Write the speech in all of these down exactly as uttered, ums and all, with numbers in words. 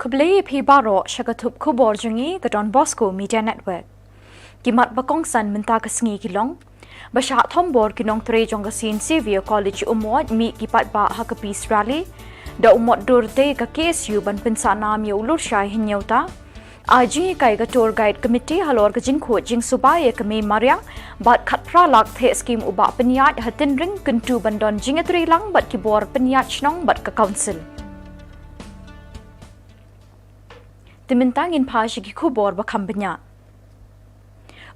Khublei ïa phi baroh sha ka thup khubor jong ngi ka Don Bosco Media Network. Ki mat ba kongsan mynta ka sngi ki long: ba shah thombor ki nongtrei jong ka Saint Xavier College Umwot mih ki paidbah ha ka Peace Rally. Da u mot dur te ka K S U ban pynsah nam ïa u Lurshai Hynñiewta. Ai jinghikai ka Tour Guide Committee halor ka jingkhuid jingsuba ïa ka mei mariang. Bad khatphra lak theh skim u Bah Pynïaid ha Tynring kyntu ban don jingïatreilang bad ki bor pynïaid shnong bad ka Council. Te mynta ngin phai sha ki khubor ba kham bniah.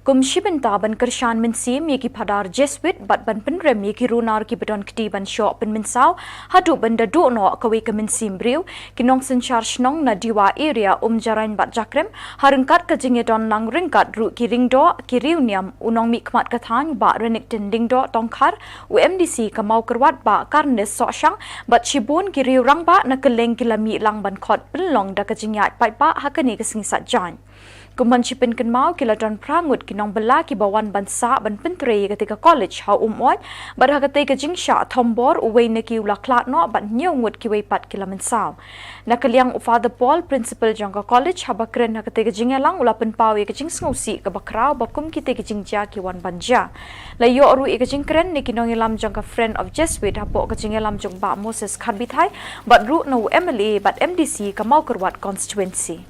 Kum shi bynta ban kyrshan mynsiem ïa ki phadar Jesuit bad ban pynrem ïa ki runar kiba don kti ban shoh pynmynsaw haduh ban da duh noh kawei ka mynsiem briew, ki nongsynshar shnong na Dewa Area Umjarain bad Jakrem, ha ryngkat ka jingïadon lang ryngkat ruh ki riewdoh, ki riewniam, u nongmihkhmat ka thaiñ Bah Renikton Lyngdoh Tongkhar, u M D C ka Mawkyrwat Bah Karnes Sohshang, bad shibun ki riew rangbah na kylleng ki la mih lang ban khot pynlong da ka jingïaid paidbah ha kane ka sngi Saitjaiñ. Kum ban shi pynkynmaw, ki la don phra ngut ki nongbylla kiba wan ban sah ban pyntrei ïa katei ka college ha Umwot, bad ha katei ka jingshah thombor uwei na ki u la khlad noh bad hynñiew ngut kiwei pat ki la mynsaw. Na ka liang u Father Paul, principal jong ka college, haba kren ha katei ka jingïalang u la pynpaw ïa ka jingsngewsih kaba khraw ba kum kitei ki jingjia ki wan ban jia. La ïoh ruh ïa ka jingkren na ki nongïalam jong ka Friend of Jesuit hapoh ka jingïalam jong Bah Moses Kharbithai bad ruh na u M L A bad M D C ka Mawkyrwat constituency.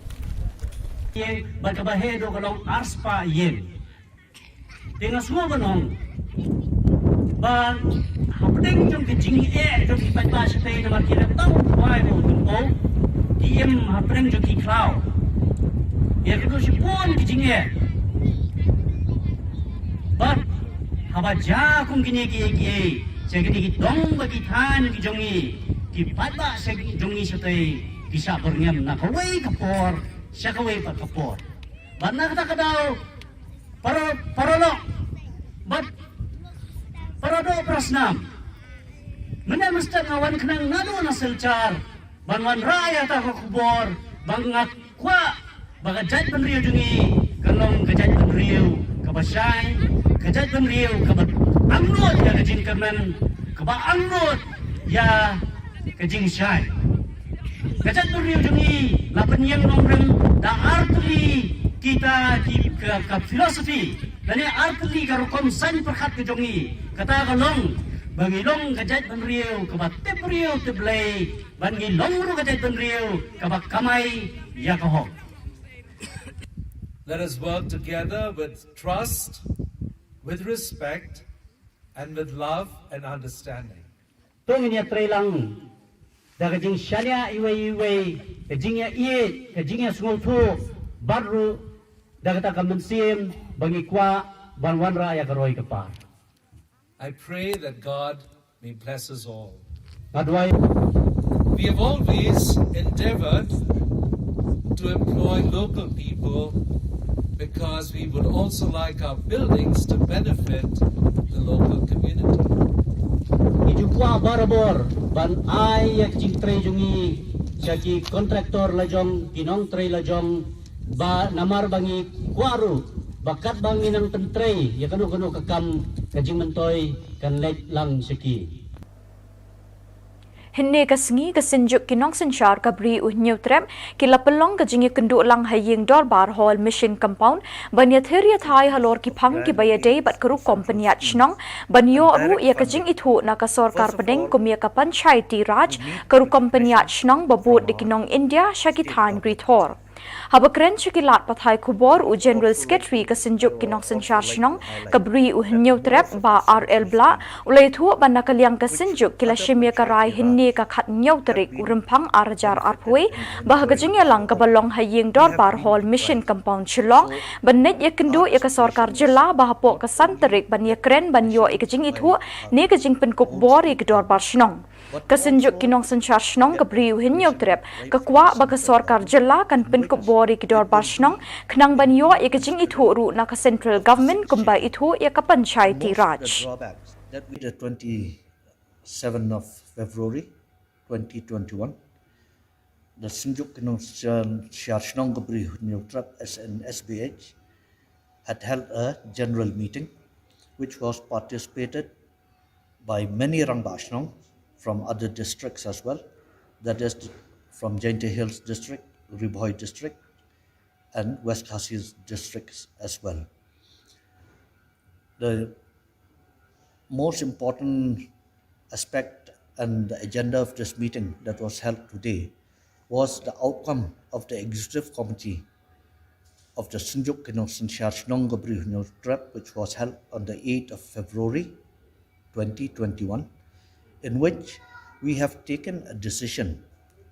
Ïing bad kaba heh duh ka long arspah ïing. Te nga sngew ban ong ba hapdeng jong ki jingeh jong ki paidbah shatei namar ki la tau bai ba u tympew, ki im hapdeng jong ki khlaw. Ïa ka duh shibun ki jingeh. Bad haba jia kum kine kiei kiei sha kine ki dong bad ki thaiñ ki jong ngi, ki paidbah sha ki jong ngi shatei ki shah byrngem na kawei ka por sha kawei pat ka por. Bad na kata ka daw, para, paralok bad paradoh parasnam, mynne mynstep nga wan khnang naduh na Silchar ban wanrah ïa kata ka khubor ba nga kwah ba ka jaitbynriew jong ngi kan long ka jaitbynriew kaba shai, ka jaitbynriew kaba angnud ïa ka jingkyrmen, kaba angnud ïa ka jingshai. Ka jaitbynriew jong ngi la pynïeng nongrim da artylli kita ki ka, ka philosophy lane artylli ka rukom saiñ pyrkhat ka jong ngi. Kata ka long ba ngi long ka jaitbynriew kaba tip briew tip Blei, bad ngi long ruh ka jaitbynriew kaba kamai ïa ka hok. Let us work together with trust, with respect, and with love and understanding. To ngin ïatreilang da ka jingshaniah iwei iwei, ka jingïaieit, ka jingïasngewthuh, bad ruh da kata ka mynsiem ba ngi kwah ban wanrah ïa ka roi ka par. I pray that God may bless us all. Nga duwai. We have always endeavored to employ local people because we would also like our buildings to benefit the local community. Ngi ju kwah barabor ban ai ïa ka jingtrei jong ngi sha ki kontraktor lajong, ki nongtrei lajong, ba namar ba ngi kwah ruh ba katba ngi nang pyntrei ïa kano kano ka kam, ka jingmyntoi kan leit lang sha ki. Hynne ka sngi ka Synjuk ki Nongsynshar ka Bri U Hynñiewtrep ki la pynlong ka jingïakynduh lang ha ïing dorbar Hall Mission Compound ban ïathir ïathai halor ki phang kiba ïadei bad ka rukom pynïaid shnong, ban ïoh ruh ïa ka jingithuh na ka sorkar pdeng kum ïa ka Panchayati Raj, ka rukom pynïaid shnong ba bud da ki nong India sha ki thaiñ rithor. Haba kren sha ki lad pathai khubor, u General Secretary ka Synjuk ki Nongsynshar Shnong ka Bri U Hynñiewtrep Bah R L Blah u la ïathuh ba na ka liang ka Synjuk ki la shim ïa ka rai hynne ka khathynñiew tarik u Rymphang ar hajar arphew wei ba ha ka jingïalang kaba long ha ïing dorbar Hall Mission Compound Shillong, ban leit ïakynduh ïa ka sorkar jylla ba hapoh ka san tarik ban ïakren ban ïoh ïa ka jingithuh ne ka jingpynkup bor ïa ki dorbar shnong. Ka Synjuk ki Nongsynshar Shnong ka Bri U Hynñiewtrep ka kwah ba ka sorkar jylla kan pynkup bor ïa ki dorbar shnong khnang ban ïoh ïa ka jingithuh ruh na ka Central Government kumba ithuh ïa ka Panchayati Raj. That we, the twenty-seventh of February twenty twenty-one, the Synjuk ki Nongsynshar Shnong ka Bri U Hynñiewtrep, S N S B H, had held a general meeting which was participated by many Rangbah Shnong from other districts as well, that is from Jaintia Hills District, Ri Bhoi district and West Khasi districts as well. The most important aspect and the agenda of this meeting that was held today was the outcome of the executive committee of the Synjuk ki Nongsynshar Shnong ka Bri u Hynñiewtrep, which was held on the eighth of February twenty twenty-one, in which we have taken a decision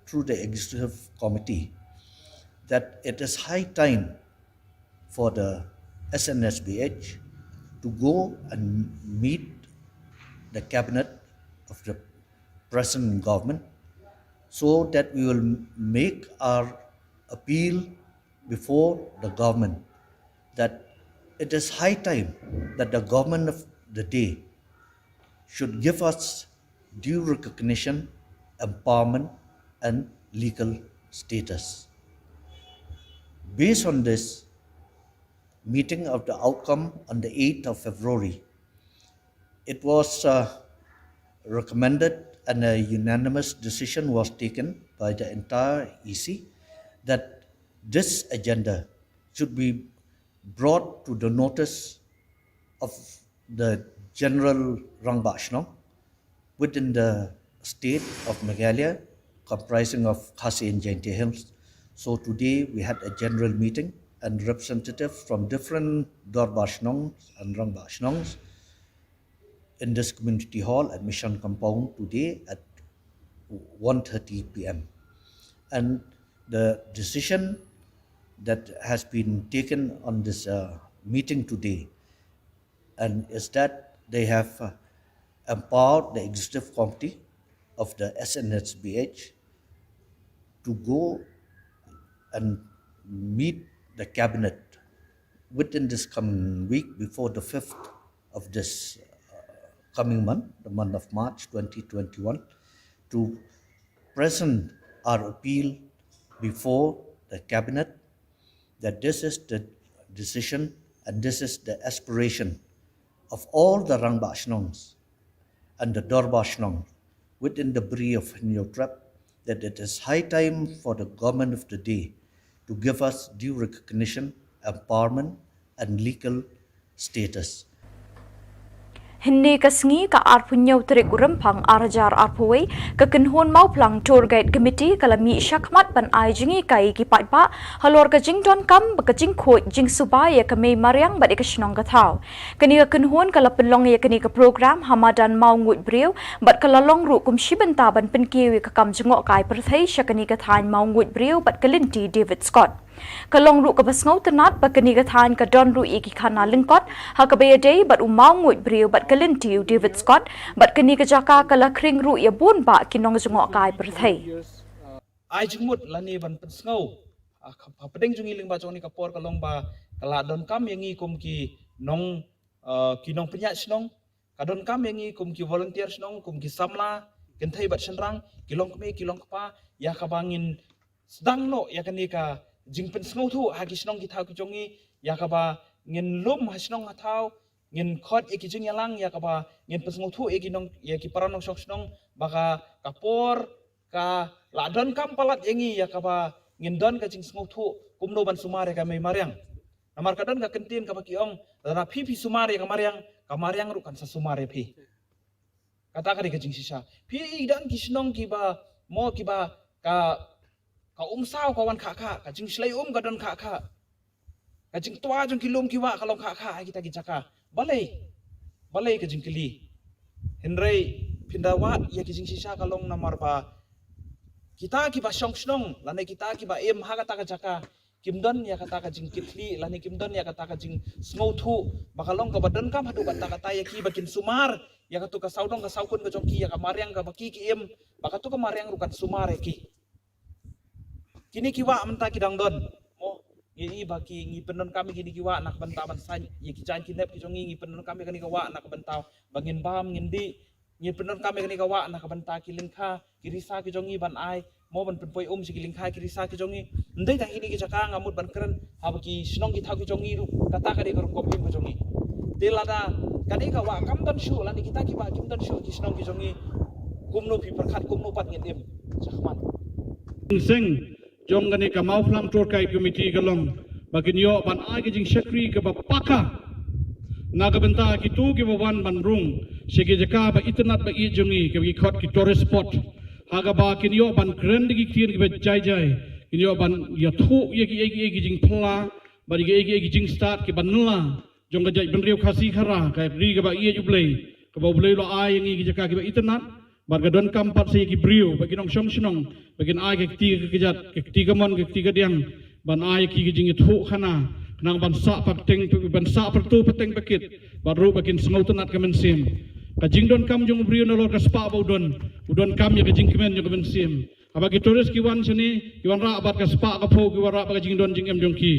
through the executive committee that it is high time for the S N S B H to go and meet the cabinet of the present government, so that we will make our appeal before the government that it is high time that the government of the day should give us due recognition, empowerment, and legal status. Based on this meeting of the outcome on the eighth of February, it was uh, recommended and a unanimous decision was taken by the entire E C that this agenda should be brought to the notice of the general Rangbah Shnong within the state of Meghalaya, comprising of Khasi and Jaintia Hills. So today we had a general meeting and representatives from different Dorbar Shnongs and Rangbah Shnongs in this community hall at Mission Compound today at one thirty p m. And the decision that has been taken on this uh, meeting today and is that they have uh, empowered the executive committee of the S N S B H to go and meet the cabinet within this coming week before the fifth of this uh, coming month, the month of March twenty twenty-one, to present our appeal before the cabinet that this is the decision and this is the aspiration of all the Rangbah Shnongs and the Dorbar Shnong within the Bri of Hynñiewtrep that it is high time for the government of the day to give us due recognition, empowerment, and legal status. Hynne ka sngi ka arphew hynñiew tarik u Rymphang ar hajar arphew wei, ka kynhun Mawphlang Tour Guide Committee ka la mih shakhmat ban ai jingïakai ïa ki paidbah halor ka jingdonkam bad ka jingkhuid jingsuba ïa ka mei mariang bad ïa ka shnong ka thaw. Kane ka kynhun ka la pynlong ïa kane ka program ha madan Mawngud Briew bad ka la long ruh kum shi bynta ban pynkiew ïa ka kam jngohkai pyrthei sha kane ka thaiñ Mawngud Briew bad ka lynti David Scott. Ka long ruh kaba sngewtynnad ba kane ka thaiñ ka don ruh ïa ki khana lyngkot ha kaba ïadei bad u Mawngud Briew bad ka lynti u David Scott bad kane ka jaka ka la khring ruh ïa bun bah ki nongjngohkai pyrthei. Ai jingmut lane ban pynsngew hapdeng jong ngi lyngba jong kane ka por ka long ba ka la donkam ïa ngi kum ki nong ki nongpynïaid shnong, ka donkam ïa ngi kum ki volunteer shnong, kum ki samla kynthei bad shynrang, ki longkmie ki longkpa, ïa kaba ngin sdang noh ïa kane ka jingpynsngewthuh ha ki shnong ki thaw ki jong ngi, ïa kaba ngin lum ha shnong ha thaw, ngin khot ïa ki jingïalang ïa kaba ngin pynsngewthuh ïa ki nong ïa ki para nongshong shnong ba ka ka por ka la donkam palat ïa ngi ïa kaba ngin don ka jingsngewthuh kumno ban sumar ïa ka mei mariang. Namar ka don ka kyntien kaba ki ong lada phi phi sumar ïa ka mariang, ka mariang ruh kan sa sumar ïa phi. Kata ka dei ka jingshisha. Phi i don ki shnong kiba mo kiba ka ka umsaw ka wan khah khah, ka jingshlei um ka don khah khah. Ka jingtwa jong ki lum ki wah ka long khah khah ha kita ki jaka. Balei? Balei ka jingkylli. Hynrei phin da wad ïa ki jingshisha ka long namar ba kita kiba shong shnong lane kita kiba im ha kata ka jaka kim don ïa kata ka jingkitkhlieh lane kim don ïa kata ka jingsngewthuh ba ka long kaba donkam haduh katta katta ïa ki ba kin sumar ïa katu ka sawdong ka sawkun ka jong ki ïa ka mariang kaba ki ki im ba katu ka mariang ruh kan sumar ïa ki. Kine ki wah mynta ki dang don. Mo ngi i ba ki ngi pyndonkam ïa kine ki wah na ka bynta ban saiñ ïa ki jaiñ ki nep ki jong ngi, ngi pyndonkam ïa kane ka wah na ka bynta ba ngin bam ngin dih. Ngi pyndonkam ïa kane ka wah na ka bynta ki lyngkha ki risa ki jong ngi ban ai mo ban pynpoi um sha ki lyngkha ki risa ki jong ngi. Ym dei tang kine ki jaka nga mut ban kren haba ki shnong ki thaw ki jong ngi ruh kata ka dei ka rukom im ka jong ngi. Te lada kane ka wah kam don shuh lane kita ki wah kim don shuh ki shnong ki jong ngi, kumno phi pyrkhat kumno pat ngin im. Shakhmat. Seng jong kane ka Mawphlang Tour Guide Committee ka long ba kin ïoh ban ai ka jingshakri kaba paka na ka bynta kito kiba wan ban rung sha ki jaka ba itynnad ba ïeit jong ngi, kiba ki khot ki tourist spot, ha kaba kin ïoh ban kren da ki ktien kiba jai jai, kin ïoh ban ïathuh ïa ki, ïa ki, ïa ki jingphylla bad ïa ki, ïa ki, ïa ki jingstad kiba nylla jong ka jaitbynriew Khasi Khara, ka ri kaba ïeit U Blei, kaba U Blei u la ai ïa ngi ki jaka kiba itynnad, bad ka donkam pat sa ïa ki briew, ba ki nongshong shnong, ba kin ai ka kti ka kjat, ka kti kamon, ka kti kadiang, ban ai ïa ki ka jingïathuhkhana, khnang ban sah pateng, ban sah pyrto pateng pakit, bad ruh ba kin sngewtynnad ka mynsiem. Ka jingdonkam jong u briew nalor ka spah ba u don, u donkam ïa ka jingkmen jong ka mynsiem. Haba ki tourist ki wan shane, ki wanrah bad ka spah ka phew, ki wanrah bad ka jingdon jingem jong ki.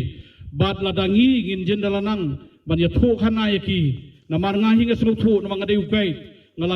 Bad lada ngi ngin jin da lanang ban ïathuhkhana ïa ki. Namar nga hi nga sngewthuh, namar nga dei u guide, nga la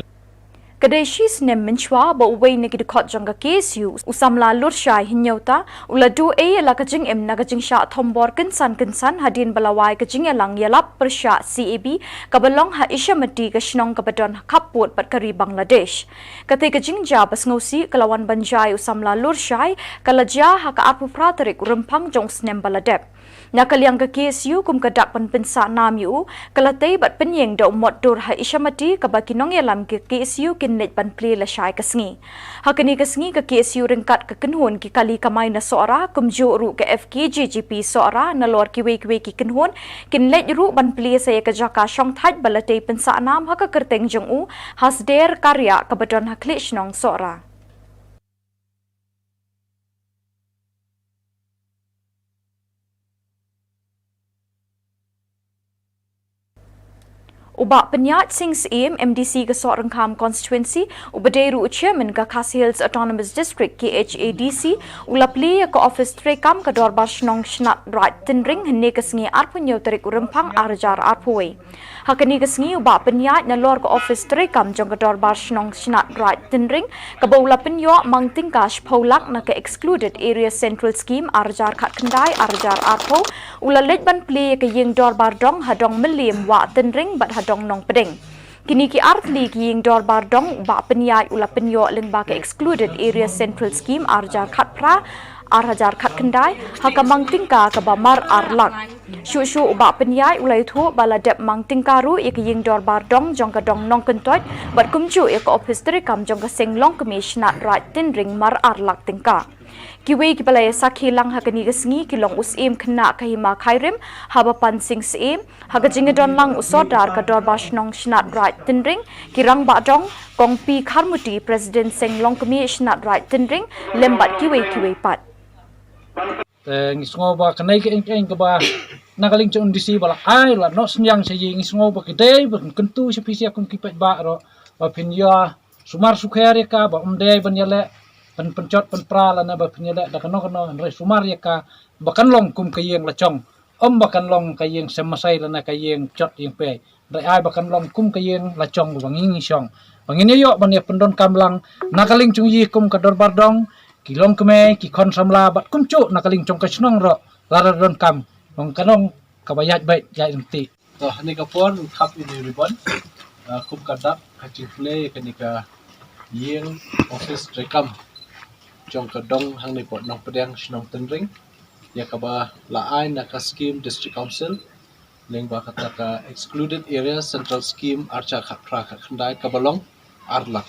Ka dei shi snem mynshuwa ba uwei na ki dkhot jong ka K S U, u samla Lurshai Hynñiewta, u la duh ei ïa la ka jingim na ka jingshah thombor kynsan kynsan hadien ba la wai ka jingïalang ïalap pyrshah C A B kaba long ha Ishamati, ka shnong kaba don ha khappud bad ka ri Bangladesh. Katei ka jingjia ba sngewsih ka la wan ban jia ïa u samla Lurshai ka la jia ha ka arphew phra tarik u Rymphang jong u snem ba la dep. Na ka liang ka K S U, kum ka dak ban pynsah nam ïa u, ka la tei bad pynïeng da u mot dur ha Ishamati, kaba ki nongïalam ka K S U kin leit ban plie lashai ka sngi. Ha kane ka sngi ka K S U ryngkat ka kynhun ki kali kamai na Sohra, kumjuh ruh ka F K J G P Sohra, nalor kiwei kiwei ki kynhun, kin leit ruh ban plie sa ïa ka jaka shongthait ba la tei pynsah nam ha ka kyrteng jong u, ha sder Kariah kaba don ha khlieh shnong Sohra. U Bah Pynïaid Sing Syiem, M D C ka Sohryngkham Constituency, uba dei ruh u Chairman ka Khasi Hills Autonomous District, K H A D C, u la plie ïa ka ophis treikam ka Dorbar Shnong Shnat Raid Tynring hynne ka sngi arphew hynñiew tarik u Rymphang ar hajar arphew wei. Ha kane ka sngi u Bah Pynïaid nalor ka ophis treikam jong ka Dorbar Shnong Shnat Raid Tynring, kaba u la pynïoh mang tyngka shiphew lak na ka Excluded Area Central Scheme ar hajar khatkhyndai ar hajar arphew, u la leit ban plie ïa ka ïing dorbar dong ha Dong Mylliem Wah Tynring bad ha Dong Nongpdeng. Kine ki artylli ki ïing dorbar dong u Bah Pynïaid u la pynïoh lyngba ka Excluded Area Central Scheme ar hajar khatphra ar hajar khatkhyndai ha ka mang tyngka kaba mar ar lak. Shuh shuh u Bah Pynïaid u la ïathuh ba la dep mang tyngka ruh ïa ka ïing dorbar dong jong ka Dong Nongkyntoit bad kumjuh ïa ka ophis treikam jong ka Seng Longkmie Shnat Raid Tynring mar ar lak tyngka. Kiwei kiba la ïa sakhi lang ha kane ka sngi ki long u Syiem Khynnah ka Hima Khyrim, Haba Pan Sing Syiem, ha ka jingïadon lang u Sordar ka Dorbar Shnong Shnat Raid Tynring, ki Rangbah Dong, Kong P Kharmuti, President Seng Longkmie Shnat Raid Tynring, lem bad kiwei kiwei pat. Te ngi sngew ba kane ka eng eng kaba na ka liang jong u M D C ba la ai la noh synñiang sha ïing, ngi sngew ba ka dei ba kyntu sha phi sha kum ki paidbah ruh ba phin ïa sumar sukher ïa ka ba ym dei ban ïaleh pyn pynjot pynpra lane ba phin ïaleh da kano kano, hynrei sumar ïa ka ba kan long kum ka ïing la jong, ym ba kan long ka ïing sem masai lane ka ïing jot ïing pei. Hynrei ai ba kan long kum ka ïing la jong ba ngi ngi shong, ba ngin ïa ïoh ban ïa pyndonkam lang na ka liang jong ngi kum ka Dorbar Dong, ki longkmie, ki khon samla bad kumjuh na ka liang jong ka shnong ruh lada donkam, long ka long kaba ïaid beit ïaid ryntih. To, ha kane ka por ngin khap ïa une u ribon, ah, kum ka dak ka jingplie ïa kane ka ïing ophis treikam jong ka dong hangne pdeng Nongpdeng, shnong Tynring, ïa kaba la ai na ka skim District Council lyngba kata ka Excluded Area Central Scheme ar hajar khatphra khatkhyndai kaba long ar lak.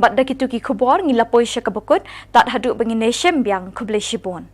Bad da kito ki khubor ngi la poi sha kaba kut, tad haduh ba ngin ïashem biang, khublei shibun.